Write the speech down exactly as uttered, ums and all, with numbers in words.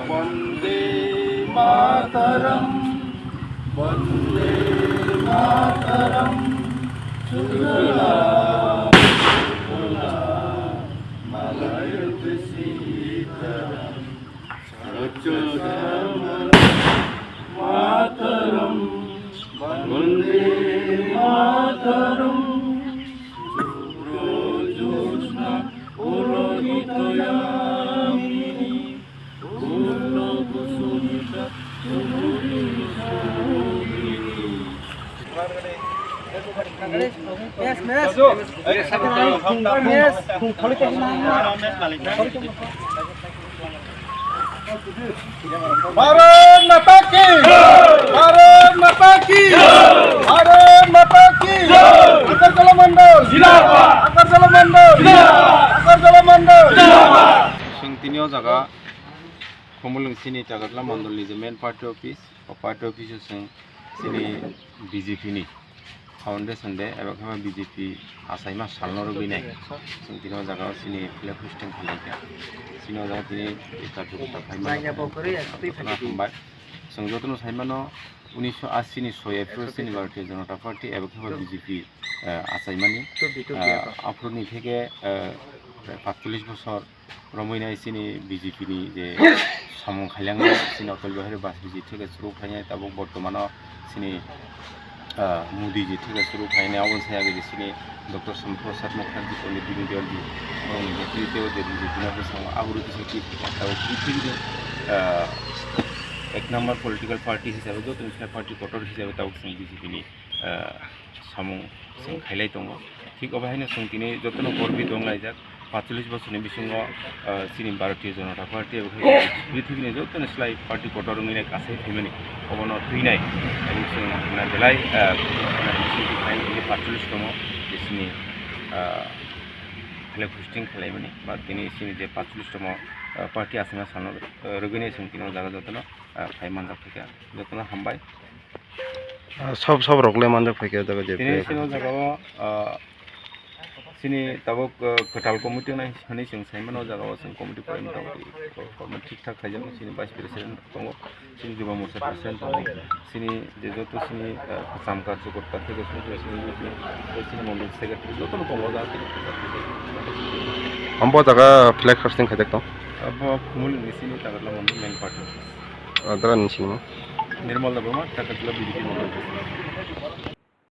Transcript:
Vande Mataram, Vande Mataram, Sujalam Sufalam Malayati Sitaram, Satyadhammam Mataram, Vande Mataram, Suprajosna Pulokito Yamini, Pullo Kusumita Sumudhi Sobhini. Bharat Mata ki! Bharat Mata ki! Bharat Mata ki! Agartala Mandal! Agartala Mandal! Agartala Mandal! Chwng tini o jaga Khumulwng chini Agartala Mandal ni je main party office, o party office o chwng chini B J P ni foundation day, eba khe B J P achaima salno rwgwi nai. Chwng tini o jaga o chini flag hosting khlai kha. Chini o jaga tini ekta jukta phaima hambai. Chwng jotono sai mano, unisho ashi ni soi April chini Bharatiya Janata Party eba khe B J P, eh, achaimani. Eh, aphuruni theke, eh, patchollish bosor romwi nai chini B J P ni je samung khailangma chini Atal Bihari Bajpayee ji theke churu khainai, tabuk bortomano chini, ah, Modi ji theke churu khainai, aboni sai age je chini Doctor Shyama Prasad Mukherjee, Pandit Deen Dayal ji, borokni netrite o je B J P no bwskango, abo rwgwi se tabuk prithibi ni, ah, ek number political party hisabe jotoni sai party kotor hisabe tabuk chwng B J P ni ah, samung chwng khailai tongo. Thik obo haino chwng tini jotono gorbi dong laijak. Patchollish bosorni bisingo, ah, chini Bharatiya Janata Party abo hai prithibi ni jotono slai party kotor wngwi nai kasai phaimani. Obono twinai. Abo chwng na belai, ah, na bisingo tini patchollish tomo je chini, ah, flag hosting khlaimani. Ba tini chini je patchollish tomo, ah, party aswkna sano, ah, rwgwini chwng tini o jaga jotono, ah, phai manjak phaikha. Jotono hambai. Ah, sob, sob rok le manjak phaikha o jaga je tini chini o jaga o, ah, chini tabuk, ah, kwtal committee nai hinwi chwng sai mano, o jaga o chwng committee koi motamoti form thik thak khaijak, chini vice president tongo, chini Yuva Morcha president tongo, chini je joto chini, ah, kwcham karjokota theke chini, chini, chini mondol secretary jotono tongo o jaga tini. Hambo jaga flag hosting khaijak tong? Abo Khumulwng ni chini Agartala Mandal main party. Adra ni sini. Nirmal Debbarma, Agartala B J P Mandal.